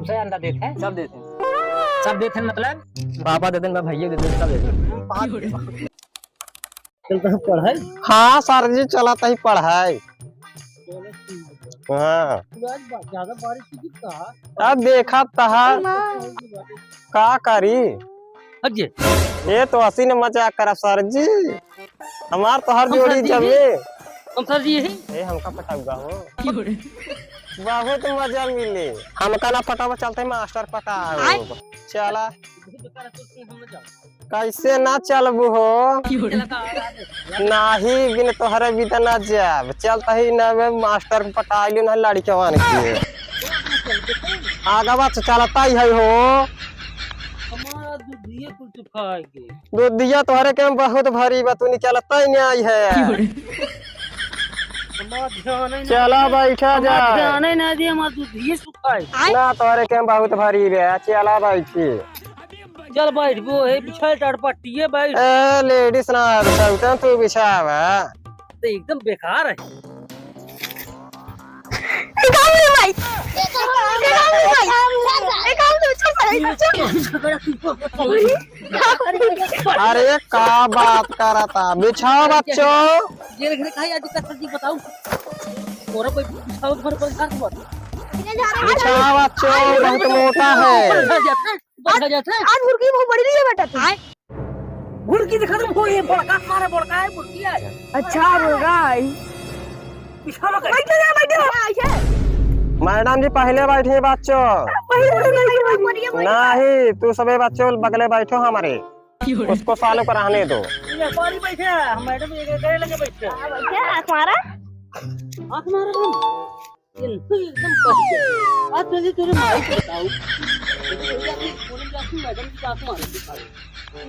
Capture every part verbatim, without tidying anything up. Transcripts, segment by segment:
से अंडा देत है? सब देत है। सब देत है मतलब? पापा देत है, भैया देत है, सब देत है। चलता है पढ़ाई। हाँ सर जी, चलत ही पढ़ाई। हाँ। आज बा-, ज्यादा बारिश की का? अब देखा तहा का करी। अजे। ये तो हंसी न मजाक करा सर जी। हमार तो हर हम जोड़ी सर जी जमे। ही। हम सर जी ही। ए, हमका पटाउगा हो। क्यों रे? बहुत मजा मिले। हमका ना पटावा, चलते मास्टर पटाओ। आय। चला। कैसे ना चलबू हो? क्यों रे? नाही, बिन तोहरे बिदा ना जाब। चलता ही ना बे, मास्टर के पटाई लियो ना लड़िकवन के। आगवा से चलता ही है हो। हमारा दूधिया कुल चुकाएंगे। दूधिया तोहरे के में बहुत भरी बा, तू निकलता ही नहीं आई है। क्यों रे? हमार ध्यान ही ना चला दिए। बैठा हमार जा। ध्यान ही ना दिए, हमार दूधिया सुखाए। ना तोहरे के में बहुत भरी बे, चला बैठी। चल बैठ, वो है बिछाए टाट पट्टिए बैठ। ए, लेडीज ना बिछाऊ, तू बिछावा। तो एकदम बेकार है। निकाल ले भाई। निकाल ले भाई। निकाल दो, चल, चल, चल। अरे, का बात करता? बिछाओ बच्चों। ये देख रे, कहाँ आज का सब्जी बताओ। और कोई बिछाओ, घर पर घर पर। बिछाओ बच्चों, बहुत मोटा है। बैठ जाते हैं, बैठ जाते हैं। आज मुर्गी बहुत बड़ी नहीं है बेटा तू। आए। मुर्गी दिखा दो, वो ये बड़का हमारा बड़का है, मुर्गी है। अच्छा, मुर्गा है। पिछावा कर। बैठो ना, बैठो। मैडम जी, पहले बैठिए बच्चों। पहले बैठो, बैठो, बैठो। नहीं, तू सबे बच्चों बगले बैठो हमारे। उसको सालों को रहने दो। ये हमारी बैठे हैं, हम मैडम ये गए लगे बैठे हैं। हाँ, बैठे हैं, आँख मारा। आँख मारा हम। ये नहीं, एकदम बच गया। आज तुझे तेरे माई को बताऊँ। तेरे को जाके बोले जाके मैडम की आँख मार के दिखाओ।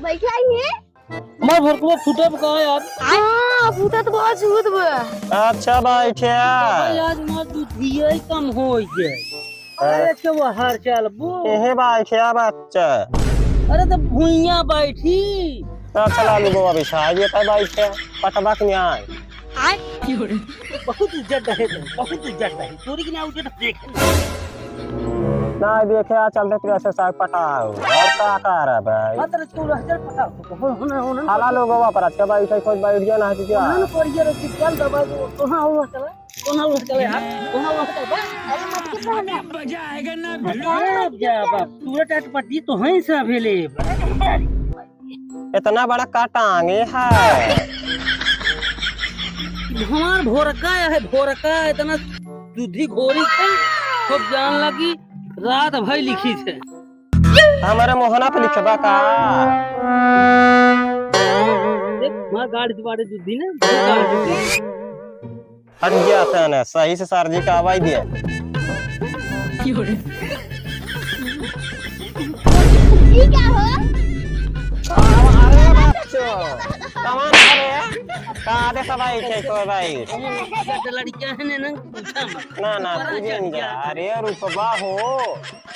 बैठा ही है। हमार भोरकवा फूटत बा का यार? हाँ, फूटत बा, झूठ बा। अच्छा बैठा। भाई, आज हमार दूधिया ही कम हो गया। हाँ। अरे, अच्छा, वो हार चाल बो। एहे बैठा बच्चा। अरे, तो भुइयां बैठी। तो अच्छा, लालू बाबा बिछा ये तो बैठा। पटवा के न्याय। आय। बहुत उज्जट है तो, बहुत उज्जट है। तोरी के ना उज्जट देखे ना। ना देखे, आ चलते प्रेशर साहब पटाओ। और का करब भाई? हाँ, तो तू रह चल पटाओ। हो, हो ना, हो ना। हाला लोगवा पर अच्छा बैठे, खुद बैठ गया ना, हट गया। ना, ना, पर ये रखी, चल दबा दो। तो हाँ, वो चला। तो ना, वो चले यार। तो ना, वो चल, बस। अरे, मत कर रहा ना। अरे, जा बाप, तू टाट पट्टी तो है सब ले। इतना बड़ा का टांगे है? हमार भोरका है, भोरका, इतना दूधी घोरी का, खूब जान लगी, रात भई लिखी थे। हमारे मोहना पे लिखबा का? देख, वहाँ गाड़ दिवाड़े दूधी ने, बहुत गाड़ दूधी। हट गया था ना, सही से सर जी का आवाज दिया। ये क्या हो? अरे बच्चो, कमान करे? का दे सबाई थे तो भाई? लड़कियां हैं ना, पूछा मत। ना, ना, तू भी नहीं जा। अरे रुकबा हो,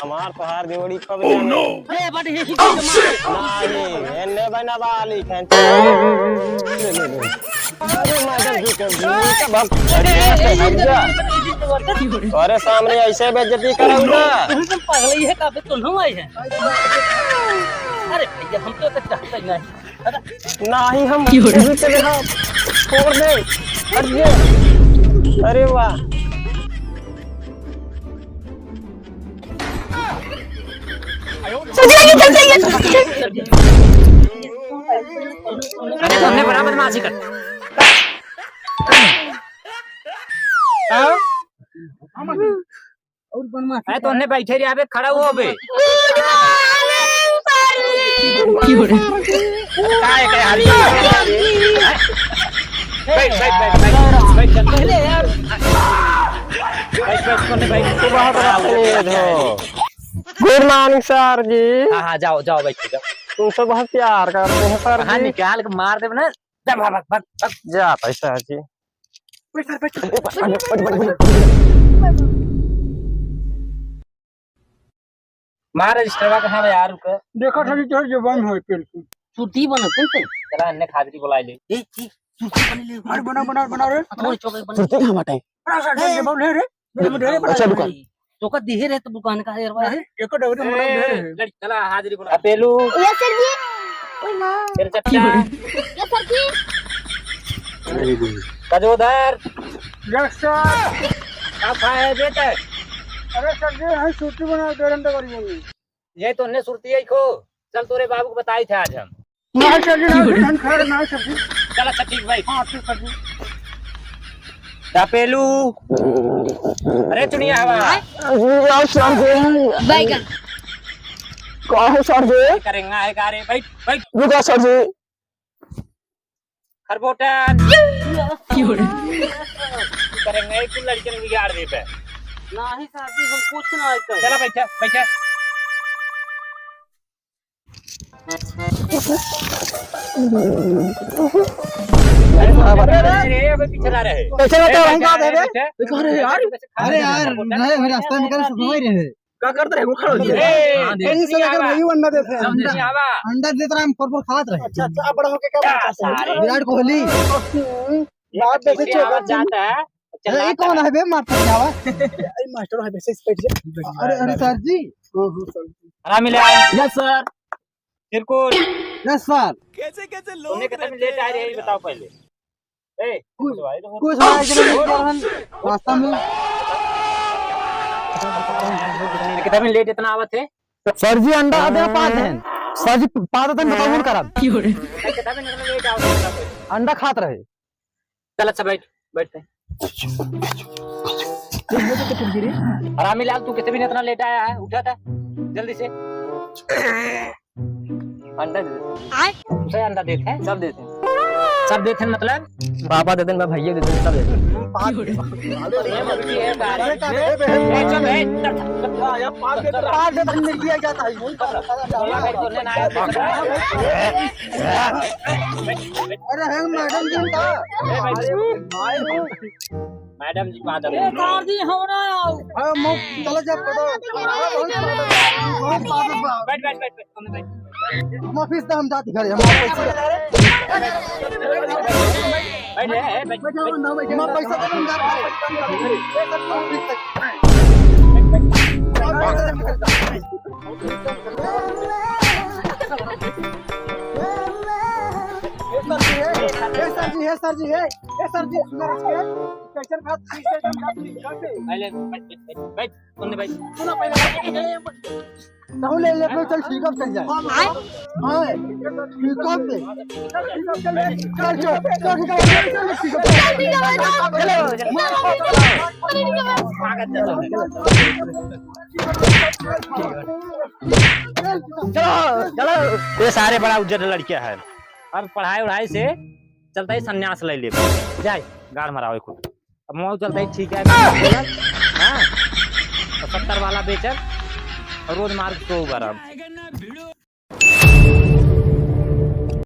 हमार तोहार जोड़ी कब जाने? Oh, no! अरे, बट ये नहीं, एन्ने बना बाली खेंच। अरे, मैडम जी, कब जी, कब हम, अरे, हट जा। तोरे सामने ऐसे बेइज्जती करब ना। तुम तो पागल ही है, काफी तो हम आए हैं। अरे भैया, हम तो चाहते ही नहीं। नहीं, हम क्यों रे? नहीं चले, हाँ। छोड़ दे। हट जा। अरे वाह। चल जाइए, चल जाइए। अरे, तुमने बड़ा बदमाशी कर। हाँ? और बनवा अरे, तो उन्हें बैठे रहे, अबे खड़ा हुआ बे। Good morning, sir जी। क्यों रे? काय, काय हाल? बैठ, बैठ, बैठ, बैठ, बैठ, बैठ। पहले यार। बैठ, बैठ, उन्हें बैठ। तू बहुत तेज हो। Good morning, sir जी। हाँ, हाँ, जाओ, जाओ, बैठ जाओ। तुमसे बहुत प्यार करते हैं, sir हाँ, जी। निकाल के मार देब ना। जा, भाग, भाग, भाग, भाग। जा, भाई sir जी। बैठ sir, बैठ। मार रजिस्टरवा कहाँ बा यार, रुक। देखा था कि तोहर जबान होए पेल के। छुट्टी बनत है ते। चला, अन्ने खादरी बुलाए ले। ए, ए, छुट्टी बन ले। अरे बना, बना, बना रे। थोड़ी चौकी बन। छुट्टी कहाँ बाटे? बड़ा sir, ए, जबान ले रे। ले, ले, ले, अच्छा, बना। रुका। चोका दिहे रहे तो दुकान का यार भाई। एको डबरी मोटा ए, दे रहे। लड़, चला हाजिरी बोला। अपेलू। यस सर जी। ओए माँ। तेरे चट्टा। यस सर जी। कजोधर। Yes sir. का खाए बेटे? अरे सर जी, हम छुट्टी बना दे रहे हैं। ये तो ने सुरती है खो। चल तोरे बाबू को बताई थे आज हम। ना सर जी, ना सर जी, हम खा रहे, ना सर जी। चल अच्छा ठीक भाई। हाँ, ठीक सर जी। दापेलू। अरे चुनिया हवा। अरे यार सर जी। बैगन। का है सर जी? करेंगा है का रे? बैठ, बैठ। रुको सर जी। खरबोटन। करेंगे, कुल लड़कियन बिगाड़ देबे। नाही साहब जी, हम कुछ ना कहे। चला बैठा, बैठा। अरे, अरे, अरे, अरे, अबे पीछे ना रहे। कैसे बता ए, रहे हैं, बैठा, का दे दे? बैठा। अरे यार, अरे यार, रहे हुए रास्ता में कर सुनवाई रहे। का करत रहे? वो खड़ा हो ए, गया। ए, ए, ए, सर, अगर आवा। भाई अंडा देते हैं। समझ नहीं आवा। अंडा देत रहे, हम पोर पोर खात रहे। अच्छा, अच्छा, अब बड़ा होके क्या बनना चाहते हैं? सारे। विराट कोहली। हम्म, बाप जैसे कैसे चोकर आवाज जाता है? अरे, ये कौन है बे, मार पड़ जावा? ए, मास्टर है, वैसे इस पे। अरे, अरे, सर जी। हाँ, हाँ, सर। हरामी ले आओ। Yes, sir. चिरकुट। Yes, sir. कैसे, कैसे लोग उन्हें कितना रहते लेट आ रहे हैं, ये बताओ पहले। ए, कुछ, भाई तो कुछ भाई जरा लेट आ रहे हैं, रास्ता में। कितना भी लेट इतना आवत है? सर जी, अंडा खाते हैं पाँच दिन। सर जी, पाँच दिन बताओ, कौन करब? कितना भी लेट आवत है? अंडा खात रहे। चल अच्छा, बैठ, बैठ, बैठ। हरामी लाल, तू कितने दिन इतना लेट आया है? उठा था, जल्दी से। अंडा दे दे। आय? उसे अंडा देते हैं? सब देते हैं। सब देते हैं मतलब? पापा देते हैं, भैया देते हैं, सब देते हैं। ये मुर्गी है, गाड़ी। ए, चल, ए, चल, चल। पाँच देते हैं, मिर्गी आ जाता है। अरे, हम मैडम जी का? ए, भाई, भाई। मैडम जी, बात ए, सर जी, हमरा आओ। हाँ, मौक चला जा, पता। बैठ, बैठ, बैठ, बैठ, बैठ। हम ऑफिस से हम जाते घरे, हम ऑफिस से। बैठ, ए, ए, बैठ, बैठ। हम पैसा तो हम जाते घरे। ए सर जी, ए, ए सर जी, ए, ए सर जी, सुना रखे। कैसन बात, कैसन बात, कैसन बात? पहले बैठ, बैठ, बैठ, बैठ, सुन ले भाई। सुना पहले, कहूँ ले, ले, कोई चल, ठीक है, चल जाए। आय? हाँ, ठीक है, चल, चल, चल, चल, ठीक है, चल, चल, ठीक है, चल, ठीक है, चल, चल, ठीक है। चलो, चलो। ये सारे बड़ा उज्जर लड़किया है। अब पढ़ाई उढ़ाई से चलता ही संन्यास ले ले। जाए, गाड़ मरावे को। अब मऊ चलता ही ठीक है। हाँ? तो सत्तर वाला बेचन और रोज मार के सो गरम।